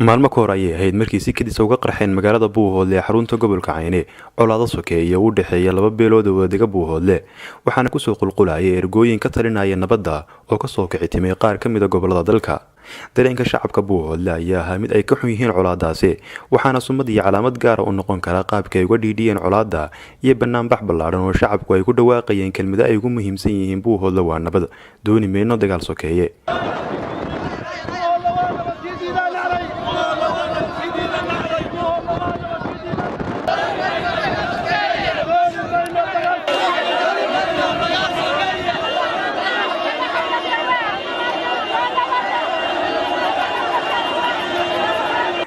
Maalmo ka hor ayay ahayd markii si kedis uga qarxeen magaalada Buuhoodle ee xarunta gobolka Cayne colaado sokeeye u dhexeeya laba beelood oo wadadega Buuhoodle, waxaana kusoo qulqulayay ergooyin ka talinaya nabadda oo kasoo kici timay qaar ka mid a gobolada dalka. Dareenka shacabka Buuhoodle ayaa ahaa mid ay ka xun yihiin colaadaasi, waxaana sumad iyo calaamad gaara u noqon kara qaabka ay uga dhiidhiyeen colaadda iyo banaanbax ballaadhan oo shacabku ay ku dhawaaqayeen kelmado ay ugu muhiimsan yihiin "Buuhoodle waa nabad, dooni mayno dagaal sokeeye."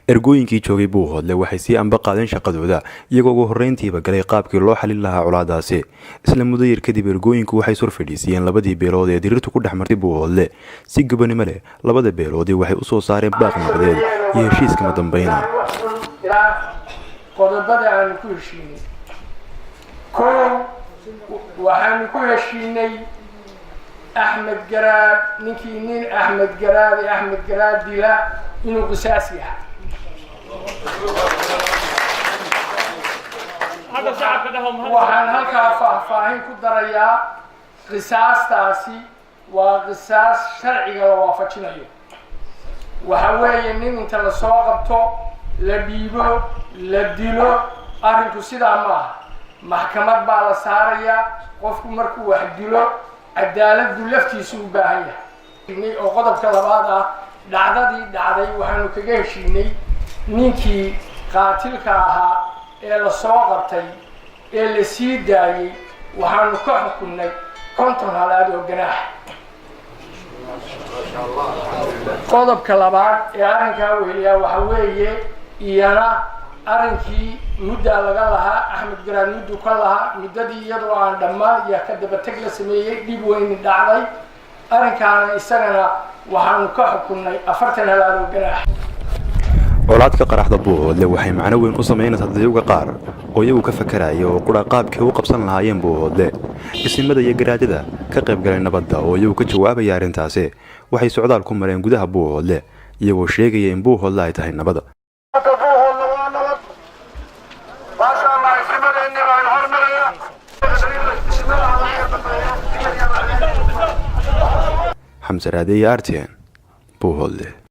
Ergooyinkii joogay Buuhoodle waxay sii amba qaadeen shaqadooda, iyagoo ugu horreyntiiba galay qaabkii loo xalin lahaa colaadaasi. Isla muddo yar kadib, ergooyinku waxay sur fadhiisiiyeen labadii beelood ee diriirtu ku dhex martay Buuhoodle. Si gobonimo leh, labada beeloodii waxay usoo saareen baaq nabadeed iyo heshiis kama dambayna. Qodobada aanu ku heshiinay: kow, waxaanu ku heshiinay Axmed Garaad, ninkii nin Axmed Garaad ee Axmed Garaad dila inuu qisaas yahay. Waxaan halkaa faahfaahin ku darayaa, qisaastaasi waa qisaas sharciga la waafajinayo. Waxa weeye nin inta lasoo qabto, la dhiibo, la dilo, arrinku sidaa ma aha. Maxkamad baa la saarayaa. Qofku markuu wax dilo, cadaalad buu laftiisu u baahan yahay. Oo qodobka labaad ah, dhacdadii dhacday waxaanu kaga heshiinay ninkii qaatilka ahaa ee lasoo qabtay ee la sii daayey, waxaanu ka xukunnay 50 halaad oo ganaax. Qodobka labaad ee arrinkaa weheliyaa waxa weeye iyana arrinkii muddaa laga lahaa Axmed Garaad, muddu ka lahaa, muddadii iyadoo aan dhammaan iyo ka dabateg la sameeyey, dhib weyni dhacday. Arrinkaana isagana waxaanu ka xukunnay 40 halaad oo ganaax. Colaad ka qaraxda Buuhoodle waxay macno weyn u samaynaysaa dadyoga qaar oo iyagu ka fakaraya oo qura qaabkay u qabsan lahaayeen Buuhoodle. Isimada iyo garaadada ka qayb galay nabadda oo iyagu ka jawaabaya arrintaasi waxay socdaal ku mareen gudaha Buuhoodle, iyagoo sheegaya in Buuhoodle ay tahay nabad. Buuhoodle waa nabad, maasha Allah. Isimadeenni baan hormaraya. Xamse Raadeeye, RTN, Buuhoodle.